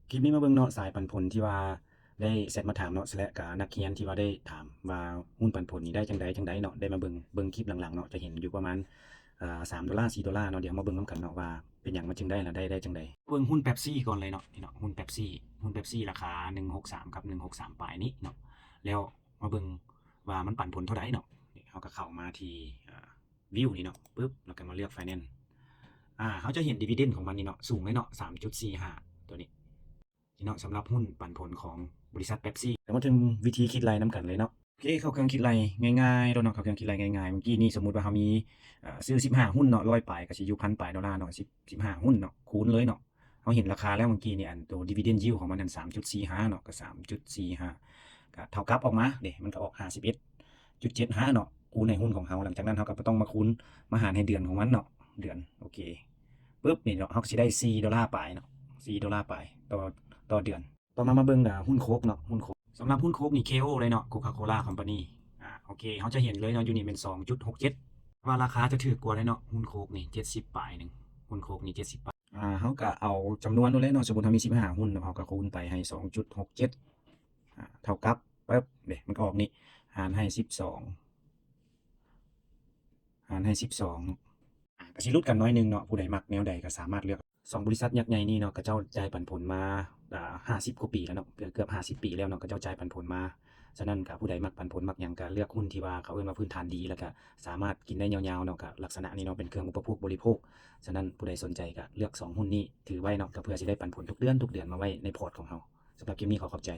ຄລິບນີ້ມາເບິ່ງເນາະ ສາຍປັນຜົນທີ່ວ່າໄດ້ແຊັດມາຖາມເນາະ ແລະກະນັກຮຽນທີ່ວ່າໄດ້ຖາມວ່າ ຮຸ້ນປັນຜົນນີ້ໄດ້ຈັ່ງໃດຈັ່ງໃດເນາະ ໄດ້ມາເບິ່ງ ເບິ່ງຄລິບຫຼັງໆເນາະ ຈະເຫັນຢູ່ປະມານ ເອີ ສາມໂດລາ ສີ່ໂດລາເນາະ ດຽວເຮົາມາເບິ່ງນຳກັນເນາະວ່າເປັນຫຍັງມັນຈຶ່ງໄດ້ ແລະໄດ້ ໄດ້ຈັ່ງໃດ. ເບິ່ງຮຸ້ນເປັບຊີກ່ອນເລີຍເນາະ ນີ້ເນາະ ຮຸ້ນເປັບຊີ ຮຸ້ນເປັບຊີລາຄາໜຶ່ງຫົກສາມກັບໜຶ່ງຫົກສາມປາຍນີ້ເນາະ ແລ້ວມາເບິ່ງວ່າມັນປັນຜົນເທົ່າໃດເນາະ. ນີ້ເຮົາກໍເຂົ້າມາທີ່ ເອີ ວິວນີ້ເນາະ ປຶບ ແລ້ວກໍມາເລືອກໄຟແນນ ອາ ເຮົາຈະເຫັນດີວີເດັນຂອງມັນນີ້ເນາະ ສູງເລີຍເນາະ ສາມຈຸດສີ່ຫ້າ ຕົວນີ້ ນີ້ເນາະ ສຳລັບຮຸ້ນປັນຜົນຂອງບໍລິສັດເປັບຊີ. ແລ້ວມາເຖິງວິທີຄິດໄລ່ນຳກັນເລີຍເນາະ. ໂອເຄ ເຂົ້າເຄື່ອງຄິດໄລ່ງ່າຍໆໂລດເນາະ ເຂົ້າເຄື່ອງຄິດໄລ່ງ່າຍໆ. ເມື່ອກີ້ນີ້ສົມມຸດວ່າເຮົາມີ ເອີ ຊື້ສິບຫ້າຮຸ້ນເນາະ ຮ້ອຍປາຍ ກໍຊິຢູ່ພັນປາຍໂດລາເນາະ ສິບ ສິບຫ້າຮຸ້ນເນາະ ຄູນເລີຍເນາະ. ເຮົາເຫັນລາຄາແລ້ວເມື່ອກີ້ນີ້ ອັນໂຕດີວີເດັນຍິວຂອງມັນນັ້ນ ສາມຈຸດສີ່ຫ້າເນາະ ກໍສາມຈຸດສີ່ຫ້າ ກໍເທົ່າກັບອອກມາເດ້ ມັນກໍອອກຫ້າສິບເອັດຈຸດເຈັດຫ້າເນາະ ຄູນໃຫ້ຮຸ້ນຂອງເຮົາ. ຫຼັງຈາກນັ້ນເຮົາກໍບໍ່ຕ້ອງມາຄູນ ມາຫານໃຫ້ເດືອນຂອງມັນເນາະ ເດືອນ ໂອເຄ ປຶບ ນີ້ເນາະ ເຮົາກໍຊິໄດ້ສີ່ໂດລາປາຍເນາະ ສີ່ໂດລາປາຍຕໍ່ ຕໍ່ເດືອນ. ຕໍ່ມາມາເບິ່ງ ອາ ຮຸ້ນໂຄກເນາະ ຮຸ້ນໂຄກ ສຳລັບຮຸ້ນໂຄກນີ້ ເຄໂອ ເລີຍເນາະ Coca-Cola Company. ອາ ໂອເຄ ເຮົາຈະເຫັນເລີຍເນາະ ຢູ່ນີ້ແມ່ນສອງຈຸດຫົກເຈັດ ວ່າລາຄາຈະຖືກກວ່າໄດ໋ເນາະ ຮຸ້ນໂຄກນີ້ເຈັດສິບປາຍໜຶ່ງ ຮຸ້ນໂຄກນີ້ເຈັດສິບປາຍ. ອາ ເຮົາກໍເອົາຈຳນວນໂລດແຫຼະເນາະ ສົມມຸດເຮົາມີສິບຫ້າຮຸ້ນເນາະ ເຮົາກໍຄູນໄປໃຫ້ສອງຈຸດຫົກເຈັດ ອາ ເທົ່າກັບ ປຶບ ເດ້ ມັນກໍອອກນີ້ ຫານໃຫ້ສິບສອງ ຫານໃຫ້ສິບສອງ ອາ ກໍຊິຫຼຸດກັນໜ້ອຍໜຶ່ງເນາະ ຜູ້ໃດມັກແນວໃດກໍສາມາດເລືອກ. ສອງບໍລິສັດຍັກໃຫຍ່ນີ້ເນາະ ເຂົາເຈົ້າຈ່າຍປັນຜົນມາ ອາ ຫ້າສິບກວ່າປີແລ້ວເນາະ ເກືອບ ເກືອບຫ້າສິບປີແລ້ວເນາະ ເຂົາເຈົ້າຈ່າຍປັນຜົນມາ. ສະນັ້ນກໍຜູ້ໃດມັກປັນຜົນມັກຫຍັງ ກໍເລືອກຮຸ້ນທີ່ວ່າເຂົາເອີ້ນວ່າພື້ນຖານດີ ແລ້ວກໍສາມາດກິນໄດ້ຍາວໆເນາະ ກໍລັກສະນະນີ້ເນາະ ເປັນເຄື່ອງອຸປະໂພກບໍລິໂພກ. ສະນັ້ນຜູ້ໃດສົນໃຈກໍເລືອກສອງຮຸ້ນນີ້ຖືໄວ້ເນາະ ກໍເພື່ອຊິໄດ້ປັນຜົນທຸກເດືອນ ທຸກເດືອນມາໄວ້ໃນພອດຂອງເຮົາ. ສຳລັບຄລິບນີ້ຂໍຂອບໃຈ.